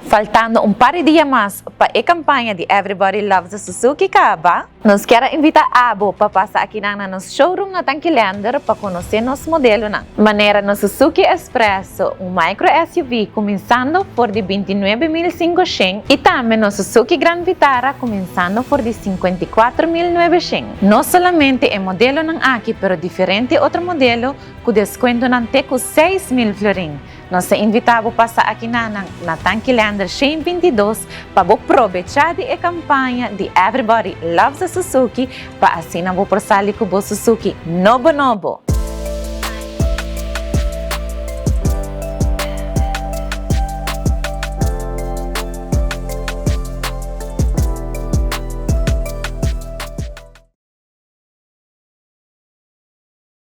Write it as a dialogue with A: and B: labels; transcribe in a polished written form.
A: Faltando un par di dia mas pa e campaña di Everybody Loves a Suzuki caba, nos kier invita abo pa pasa aki na nos showroom na Tanki Leander pa conoce nos modelonan. Manera nos Suzuki S-Presso, un micro SUV cuminsando for di 29.500 y tambe nos Suzuki Grand Vitara cuminsando for di 54.900. No solamente e modelonan aki, pero diferente otro modelo cu descuentonan te cu 6.000 florin. Nos ta invita bo pasa aki na Tanki Leander 122 pa aprovecha di e campaña di Everybody Loves a Suzuki pa asina bo por sali cu bo Suzuki nobo nobo.